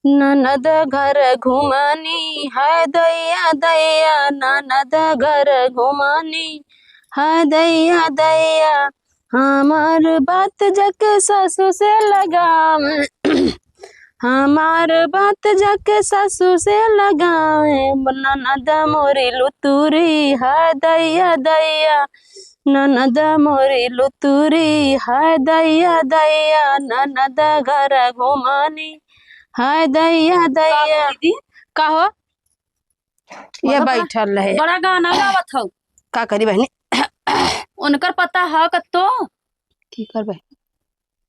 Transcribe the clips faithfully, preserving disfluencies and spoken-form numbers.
ननद घर घुमानी, हाय दैया दैया, ननद घर घुमानी, हाय दैया दैया। हमार बात जाके सासू से लगावे, हमार बात जाके सासू से लगावे, ननद मोरी लुतुरी, हाय दैया दैया, ननद मोरी लुतुरी, हाय दैया दैया, ननद घर घुमानी, हाय दैया का दैया। दीदी? का हो? ये मतलब बड़ा, बैठल रहे। बड़ा गाना गावत हौ। का करी बहिनी? उनकर पता ह कत्तो? की करबे?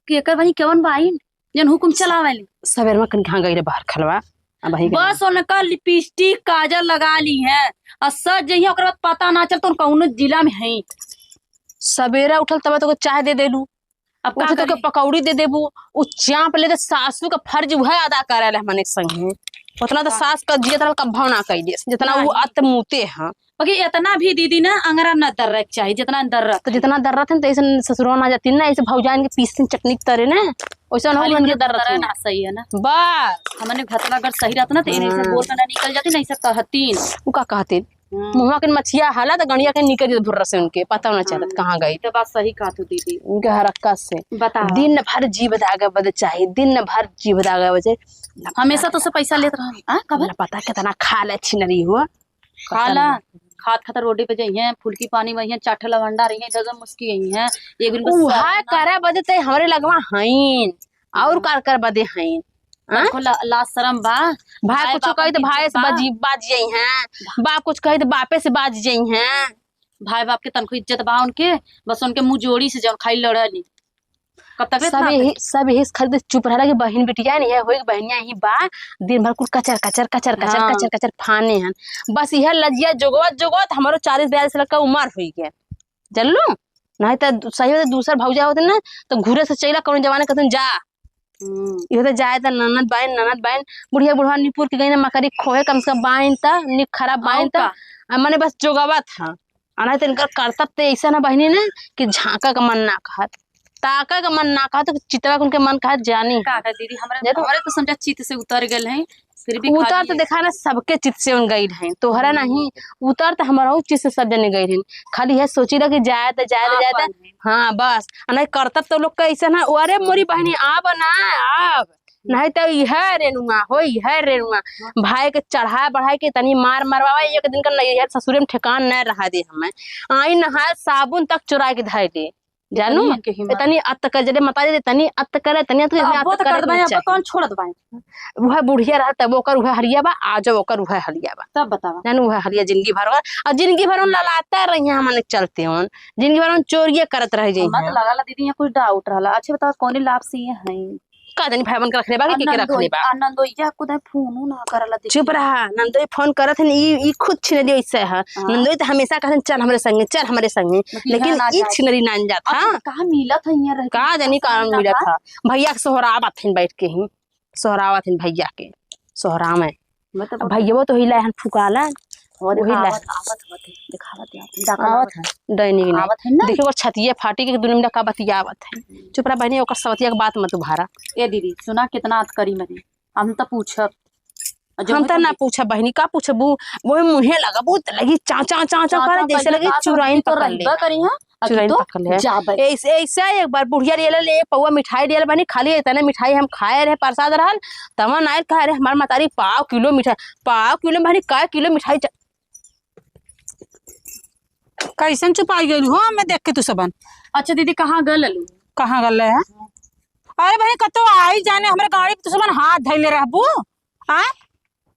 केकर बहिनी, केवन बाइन? जन हुकुम चलावेली। सबेर में कन कहाँ गई रे बाहर खलवा? अब वही गई। बस उनका लिपस्टिक काजल लगा ली है और सज जइहे, ओकर बाद पता ना चल तो कौनो जिला में है। सबेरा उठल तब तो चाय दे देलू। अब का उठे तो के करी? पकौड़ी दे देबू, उ चाप ले दे, सासू का फर्ज उहे अदा करे ले हमने संगे। उतना तो का सास का जियत रहल कब्भा ना कइले, जितना उ नहीं। अत मुते हैं। बाकी इतना भी दीदी ना अंगरा ना दर्रे के चाही, जितना दर्रत तो है। जितना दर्रत है, तो ऐसे ससुरवा ना जाती ना, ऐसे भौजाइन के पीस दिन चटनी के तरे ना, वैसे ना खाली उनके उन्हें दर्रत भतरा है। ना सही है ना। बस। हमने भतरा अगर सही रहता ना, तो इन्हें से हाँ। बोल के ना निकल जाती, ना ऐसे कहतीन। उ का कहतीन? हम्म। मुँहवा के मछिया हाला तो गणिया के निकल जात भुर्रा से उनके, पता ना चलत हाँ, कहाँ गई। ये तो बात सही कहा तू दीदी। उनके हरक्का से। बतावा। दिन भर जीभ दागे बदे चाही, दिन भर जीभ दागे बदे। हमेशा तो से पैसा लेत रहन। हाँ, कब? ना पता कितना खा ले छिनरी हो। खाला, खात खात रोडे पे जइहें, फुलकी पानी वइहें, चाट लवंडा रहिहें, इधर उधर मुस्की अइहें, एक दिन बस उहे सरना। करे बदे ते हमरे लगवा हईन, और हम्म। का करे बदे हईन? हाँ? तनको ला-, लाज शरम बा? भाई भाई कुछ बापन कही तो की भाई इज्जत से बा? बाजी, बाज जइहें, बाप कुछ कही तो बापे से बाज जइहें। भाई बाप के तनको इज्जत बा उनके, बस उनके मुँह जोड़ी से जौन खाई लड़े ली। कब तबियत सब खराब यही, है? सब यही से खाली चुप रहला कि बहिन बिटिया नहीं है, होई कि बहिनिया ही बा, दिन भर कुल कचर, कचर, कचर, कचर, हाँ। कचर, कचर फाने हन। बस यह लजिया जोगवत, जोगवत हमरो चालीस बयालीस लक्का उमर होई गया। जानलू? नहीं तो दू-, सही में तो दूसर भौजा होते ना, तो घूरे से चला, कौन जमाने कहते जा। हम्म। इहो तो जाए त ननद बाइन, ननद बाइन, बुढ़िया बुढ़वा निपुर के गई ना मकरी खोहे, कम से कम बाइन त, निक खराब बाइन और त, का? आ, मने बस जोगावत ह। आ, नहीं तो इनकर करतब ते ऐसा ना बहिनी ना कि झांका का मन ना कहत, ताका का मन ना कहत, चितवा के उनके मन कहत जानी का है। का दीदी, हमरे, जानू? हमरे तो समझा चित से उतर गए हैं, फिर भी उतर खाली तो है। देखा ना, सबके चित से उन गई हैं, तोहरा हम्म। नहीं, उतर तो हमारा चित से सब जने गई हैं। खाली है सोची रह कि जाए त, जाए त, जाए त, आपन है। हाँ, बस। आ, नहीं करतब तो लोग कैसे ना, अरे मोरी बहिनी, आब ना, आब। नहीं तो इहे रेनुआ हो, इहे रेनुआ। भाई के चढ़ाए बढ़ाए के तनी मार मरवावे, एक दिन का नैहर ससुरे में ठेकान न रहा दे हमें। आई नहाए साबुन तक चुरा के धर ले। जानू? इतनी इनके हिम्मत। इतनी अत कर, जरे मता दे, इतनी अत करे, इतनी अत करे, तो इतनी अब वो अत तो करे कर दबाए, के अब चाही। कौन छोड़त बाए? वह बुढ़िया रहा तब ओकर वह हलिया बा, आज ओकर वह हलिया बा। तब बतावा। जानू, वह हलिया जिंदगी भर ओकर, और जिंदगी भर उन ललाता रही है, हमने चलते उन। जिंदगी भर उन चोरिये करत रह जाई हमार तो हैं। लागला दीदी, यहाँ कुछ doubt रहला। अच्छे बताओ, कौने लाभ से ये हैं? का जानी भाई बन के रखले बा कि आ के के रखले नंदोई-, बा? आ नंदोइया खुद है फोनो ना करला, देखी। चुप रहा, नंदोई फोन करत हन, ई, ई खुद छिनरी ऐसे है। हाँ। नंदोई तो हमेशा कहन, "चल हमरे संगे, चल हमरे संगे।" लेकिन लेकिन यहाँ ना ई जाए। छिनरी ना जात, अच्छा, हाँ। कहाँ मिलत है यहाँ रह के? का जानी कहाँ मिलत है? भैया के सोहरावत हन बैठ के ही, सोहरावत हन भैया के, सोहरावे। मतलब अब भैया तो हिला हन फुकाला। वो वही देखा, ला। आवत, आवत, आवत है, देखावत है, आवत है। डाका आवत आवत है, है। डैनी की नहीं। आवत है ना? देखिए, वो छतिया फाटी के दुनिया में का बतियावत है। चुप रहा बहनी, ओकर सवतिया के बात मत उभारा। ए दीदी, सुना, कितना अत करी मने। हम तो पूछब। और जब हम तो तो ना पूछब बहनी, का पूछबू? वही मुँहे लगबू, त लगी चाँ, चाँ, चाँ, चाँ चाँ, करे, चाँ जैसे करिए, लगी का चुराइन समझी तो पकड़ ले। रहबा करी, हाँ? आ चुराइन तू पकड़ ले। जाबे। ऐसे, ऐसे एक बार बुढ़िया रियल ले, पौवा मिठाई रियल बनी, खाली इतने मिठाई हम खाए रहे, प्रसाद रहल, तमन आयल कहे, "अरे, हमार मतारी पाव किलो मिठाई, पाव किलो बहनी, का किलो मिठाई चा-" कैसन चुपाई गइल हो, हमें देख के तू सबन? अच्छा दीदी, कहाँ गल ललू? कहाँ गल है? अरे बहनी, कतो आई जाने हमरे गाड़ी पे तू सबन हाथ धइले रहबू? आ?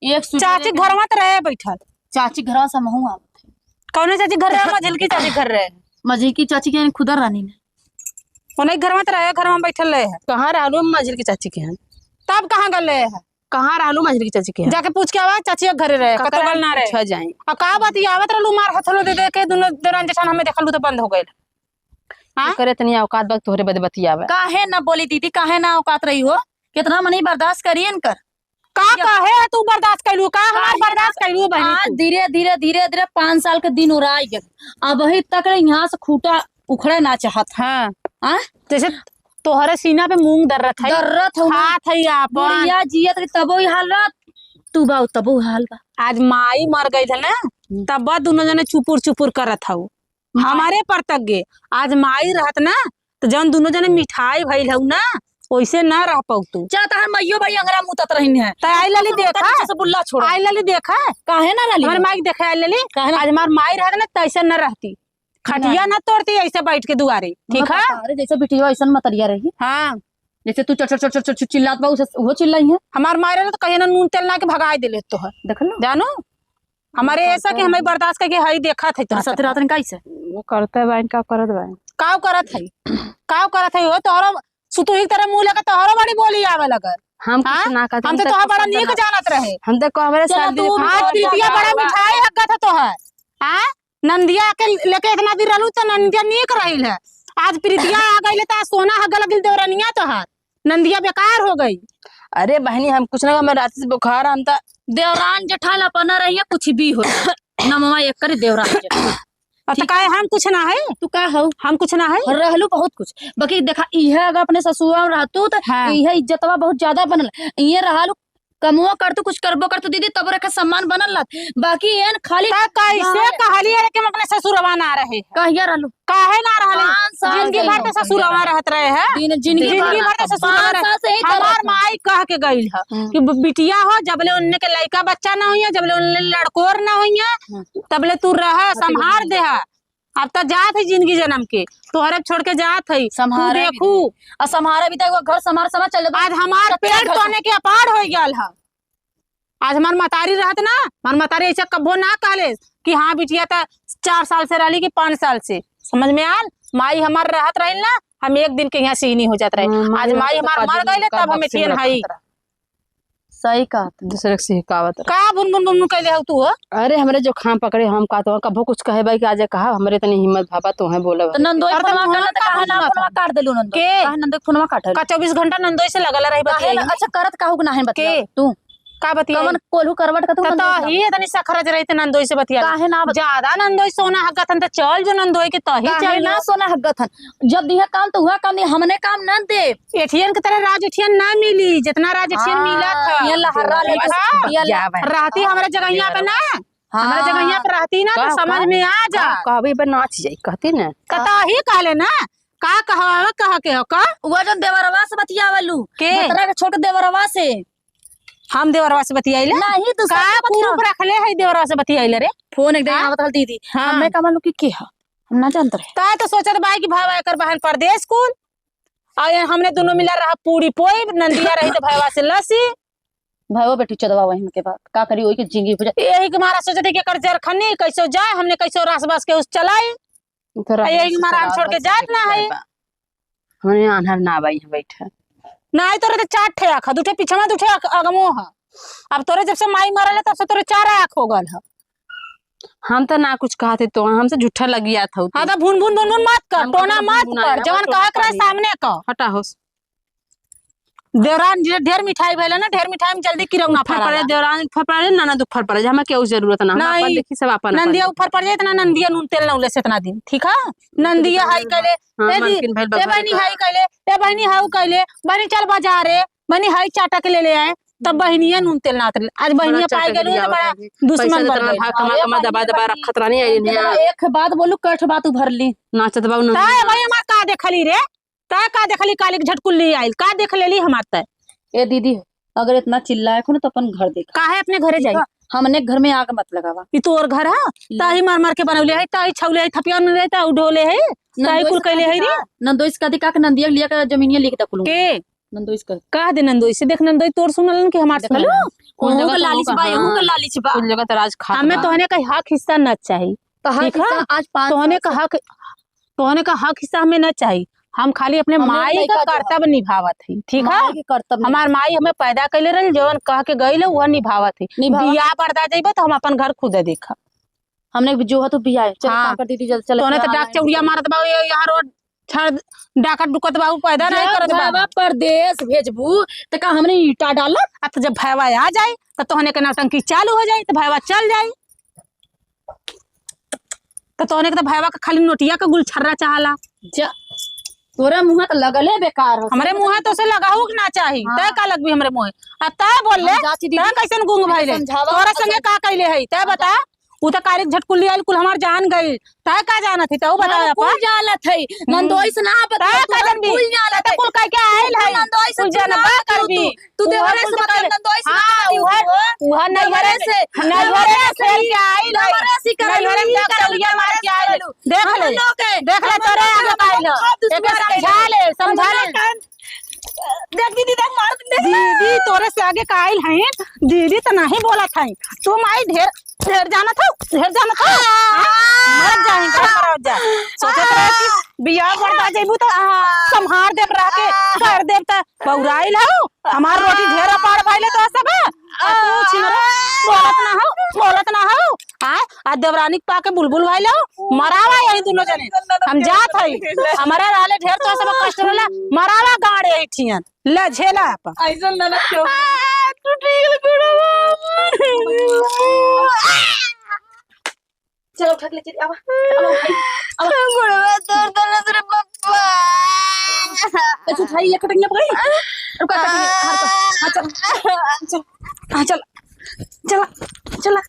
एक सुनिए चाची लेकिन घरवा त रहे बैठल। चाची घरवा से हमहू आवत है। कौने चाची घर रहे? मझिलकी चाची घर रहे। मझिलकी चाची के खुदर रानी ने। ओने घरवा त रहे, घरवा बैठल रहे है। कहाँ रहलू मझिलकी चाची के यहाँ? तब कहाँ गल रहे है? कहाँ रहलू मझिलकी चाची के यहाँ? जाके पूछ के आवा, चाची के घरे रहे, कतौ ककरा गल ना रहे। पूछा जाए? आ का बतियावत रहलू मार हथलो दे दे के, दुनो देरान जेठान हमें देखलू तो बंद हो गइल। हाँ? ओकरे तनी औकात बा तोहरे बदे बतियावे। काहे ना बोली दीदी, काहे ना औकात रही हो? कितना मनई बर्दाश्त करी इनकर? का या काहे तू बर्दाश्त कैलू? का हमार काहे ना? बर्दाश्त कैलू बहनी आज तू? धीरे, धीरे, धीरे, धीरे पाँच साल के दिन उड़ाई गए। अबही तक ले यहाँ से खूंटा उखड़े ना चाहत है। हाँ। हाँ? जैसे तोहरे सीना पे मूंग दर्रत है। दर्रत हौ ना। खात है आपन। बुढ़िया जियत रही तबो ई हाल रहत, तू बाऊ तबो ई हाल बा। आज माई मर गई है ना, हम्म। तब दुनो जने चुपुर चुपुर करत हौ। माई। हमारे परतग्गे, आज माई रहत ना, तो जौन दुनो जने मिठाई भइल हौ ना, ओइसे ना रह पौतू। चल, तहार माइयो भाई अंगरा मुतत रहिन है। त आई लाली देखा? से बुल्ला छोड़ा। आई लाली देखा? काहे ना लाली? हमार माई के देखे आई लाली। काहे ना? आज हमार माई रहत ना, तैसे न रहती। खटिया नहीं। ना तोड़ती ऐसे बैठ के दुआरे, ठीक है? अरे, जैसे बिटिया वैसन मतरिया रही। हाँ। जैसे तू चट, चट, चट, चट, चट चिल्लात बा, उसे, वो चिल्लाई है। हमार मारे ना तो कहिए ना नून तेल ना के भगाए देले तो है। देख लो। जानो? हमारे ऐसा कि हमें बर्दाश्त करके हई देखत है तोर साथे रहत नहीं कैसे? वो करते बाइन, का करत बाइन? काव करत है? काव करत है? वो तोहरो सुतुही की तरह मुंह लेके तोहरो बड़ी बोली आवे लगल। हम कुछ हाँ? ना कहते, हम तो तोहर बड़ा नीक जानत रहे। हम तो को हमारे चलो, साथ तू भी आज बहुत प्रीतिया ज्यादा बड़ा हुआ। मिठाई हग्गा था तोहर। हाँ? नंदिया के लेके इतना दिन रहलू तो नंदिया नीक रहिल है। आज प्रीतिया आ गइले त आज सोना हग्गा लगिल देवरनिया तोहार। नंदिया बेकार हो गई। अरे बहनी, हम कुछ ना, हमें रात से बुखार, हम त देवरान जेठान अपना रहिए, कुछ भी हो। नमवा एक करे देवरान जेठान। अब त ठीक। काहे हम कुछ ना है? तू का हऊ? हम कुछ ना है? रहलू बहुत कुछ। बाकी देखा, इहे अगर अपने ससुरा में रहतू त हाँ। इहे इज्जतवा बहुत ज्यादा बनल। इहे रहलू कमवा करतू, कुछ करबो करतू दीदी, तब रखे सम्मान बनल रहत। बाकी एन खाली त कैसे यहाँ कहली अरे कि हम अपने ससुरवा ना रहे? कहिया रहलू? काहे ना रहले? पाँच साल जिंदगी से भर तो नौकरी ससुरवा रहे। रहत रहे हैं। दिन-, जिंदगी जिंदगी भर भर तो ससुरवा पाँच रहे। साल से यही हमार तरह से। माई कह के गइल ह हम्म। कि ब-, बिटिया हो, जबले उनने के लइका बच्चा ना होइया, जबले उनने लड़कोर ना होइया, हम्म। तबले तू रह, संभार दे हा। अब त जात है जिंदगी जन्म के, तोहरे छोड़ के जात है, तू संभारे भी देखू। दे। आ संभारे भी त एगो घर संभार समझ चल जात। आज हमार पेट तोने के अपार हो गयल ह। आज हमार मतारी रहत ना, हमार मतारी ऐसे कब्बो ना कहले कि हाँ बिटिया त चार साल से रहली कि पाँच साल से, समझ में आल? माई हमार रहत रहिल ना, हम एक दिन के यहाँ सीनी हो जात रहे। हम्म, आज माई माई रहत हमार तो मर गइले, का तब हम बक्से एथियन में हई। रखत रहा। सही कहत। दूसरे के सिहकावत रहा। का बुन बुन बुन बुन कैले हऊ तू हो? अरे हमरे जो खाम पकड़े, हम का तो कब्बो कुछ कहे बाई कि आज कहा, हमरे तनी हिम्मत भावा तो है बोले तो भाई। नंदोई अरे तो फोनवा मुँह कर ले तो का काहे ना बोलत फोनवा है? काट देलू नंदोई? के? काहे नंदोई फोनवा काटल? का चौबीस घंटा नंदोई से लगल रही काहे बतियाई? ना? अच्छा करत का हूँ कि नाहीं बतियाई? के? तू? का बतियाई? कवन कोल्हू करवट का तू त नंदोई तही से? इतनी सखरज रही त नंदोई से बतिया। काहे ना बत- ज्यादा नंदोई सोना हगत हन त चल जो नंदोई के तही काहे चल ना जो। सोना हगत हन? जब दिहे काम त हुआ काम दिहे, हमने काम ना दे। एठियन के तरह राज एठियन ना मिली, जितना राज एठियन हाँ, मिलत ह। ये लहरा ले, देखा? ये ल- क्या भाई? रहती हमरे जगहिया पे ना, हाँ। हमरे जगहिया पे रहती ना, तो का, समझ का? में आ जा। का, कहबे बे नाच जाई, कहती ना। कतही कहले ना, का कहवा, कह के हो का? वो जौन देवरवा से बतियावलू, के? भतरा के छोट देवरवा से। हम देवरवा से बतियाइले? नहीं, तू का सबसे बतियाव। प्रूफ रखले है देवरवा से बतियाइले रे? फोन एक दिन हाँ? आवत हल दीदी, हाँ। हमें का मालूम कि के ह? हम ना जानत रहे। तै तो सोचत बाई कि भावा एकर बहन परदेस कुल, और ये हमने दोनों मिला रहा पूरी पोई, नंदिया रही तो भैवा से लसी। भैवा बेटी चोदवा वही के बाद का करी, वही के जिंदगी बुझा। यही के मारा सोचत है कि एकर जरखनी कैसो जाए, हमने कैसो रास बास के उस चलाई। तो आ यही के मारा हम छोड़ के जात ना है। हमने आन्हर ना बाई है बैठा। ना है तोरे तो चार ठे आँख, दू ठे पीछे में, दू ठे आँख अगमो है। अब तोरे जब से माई मरल है तब से तोरे चार आँख हो गल है। हम तो ना कुछ कहत है, तो हमसे झूठा लगियात हो तू। हाँ, तो भुन भुन भुन भुन मत कर, हम टोना कबो मत भुन भुन कर, ना, जवन बस कहे के रहे करी। सामने कह। हटा होस। देवरान जे ढेर मिठाई भइल ना, ढेर मिठाई में जल्दी किरौना फर फराला। पड़े, देवरान फर पड़े, ननद ऊपर पड़े, हमें केहू जरूरत ना, हम अपन नहीं। देखी सब अपन, अपन नंदिया देखी। ऊपर पड़ जाए, इतना नंदिया नून तेल ना उले से इतना दिन, ठीक है? नंदिया हाई कहले, हाँ, ए दी, मालकिन भइल बा ए घर बहनी का। हाई कहले, ए बहनी हाउ कहले, बहनी चल बाजार रे, बहनी हाई चाटा के ले ले आए, तब बहनिया नून तेल ना उतरले। आज बहनिया बड़ा पाई चाटा गइल, के तो बड़ा लियावत है। दुश्मन पैसा बन इतना गइल। भाग कमा, अरे कमा, बहनी, दबा, दबा बहनी, रखत रहनी है, एक बात बोलू, कठ बात उभरली। नाचत बा उ नंदिया। ताए भाई हमार का देखली रे? तै का देखली काली के झटकुल्ली आइल? का देख लेली हमार तै? ए दीदी, अगर इतना चिल्लाए हो ना तो अपन घर देखा। काहे अपने घरे जाई? ठीक है? हमने घर में आग मत लगावा। ई तोर घर है? ले। ताही मार मार के बनौले है, ताही छौले है, थपिया में रहता, उढोले है, ताही नंदोई कुल से कैले है कह रे। दी का? नंदोई से कह दी का कि नंदिया लिया के जमीनिया लिख दा कुल। के? नंदोई से कह। कह दे नंदोई से, देख नंदोई तोर सुनलन कि हमार देखलो? सुनलन। कौन ओहू जगह का तो लालच होगा? बा, एहू का हाँ। लालच बा। कुल जगह तो राज खात हमें बा। तोहने का हक हिस्सा ना चाही। तो हक ठीक है? हिस्सा आज पाँच तोहने साल का से हक, तोहने का हक हिस्सा हमें ना चाही। हम खाली अपने हमरे माई का लइका जो कर्तव्य निभावत है, ठीक है? माई के कर्तव्य हमार निभावत। माई हमें पैदा कैले रही, जवन कह के गई ले, वह निभावत है। निभावत। बियाह पड़ता जइबे तो हम अपन घर खुदे देखब। हमने जो है तो बियाह है, चल हाँ। काम कर दीदी, जल्दी चल। तोहने तो डाक चौड़िया मारत बा, ये यहाँ रोड छाड़ डाका डुकत बा, उ पैदा नहीं जब करत बा। भैया परदेस भेजबू, त का हमने ईटा डालब? आ त जब भैया आ जाई, त तोहने के नौटंकी चालू हो जाई, त भैया चल जाई। त तोहने के त भैया के खाली नोटिया के गुलछर्रा चाहला। जा। तोरे मुँह त लगले बेकार हो। हमरे मुँह तो से लगाऊ के ना चाही। हाँ। तय का लगबी हमरे मुँह? आ तय बोल ले, हम जाती दीदी, तय कैसन गुंग भइले? समझावा, तोरे संगे का कैले है? तय बता। उ त कारिक झटकुल्ली आइल, कुल हमार जान गइल। तय का जानत है? तय बतावा अपन। कुल जानत है। हम्म। नंदोई से ना बता, तय का जानबी? कुल जानत है। कुल कह के आइल है। नंदोई से कुल जानबा करबी। तू देवरे से मतलब नंदोई से ना बतियो। हाँ, उहर नैहरे से, नैहरे से खेल के आइल है। नैहरे से डॉक्टरिया मार के आइल। देख ले, देख ले, तोरे आगे आइल हो। एके समझा ले, समझा ले। देख दीदी, देख मार दे। दीदी तोरे से आगे का आइल है? दीदी त नहीं बोलत है। तू माई ढेर, ढेर जानत हो, ढेर जानत हो। हाँ? मर जाही, घर मर जा। सोचत रहे कि बियाह बढ़ बा जइबू त संभार देब रह के, कर देब त बौराइल हऊ, हमार रोटी ढेर अपार भइले तो सब। आ तू छिनरो, बोलत ना हऊ, बोलत ना हऊ। आय, आ देवरानी के पाके बुलबुल भइल हऊ, मरावा यही दुनो जने। हम जात हई, हमरे रहले ढेर तो सब कष्ट रहला, मरावा गाड़ यही ठियन। ले झेला अपन। ऐसन ननद के हो। टूटी गल गोड़वा। चलो, उठा के ले चली, आवा, आवा, आवा। गोड़वा तोड़ देलस रे पप्पा। अच्छा, उठाई, ये कटिंग पकड़ी। रुका, कटिंग, हार का। हाँ, चल। चल। हाँ, चल। चला, चला।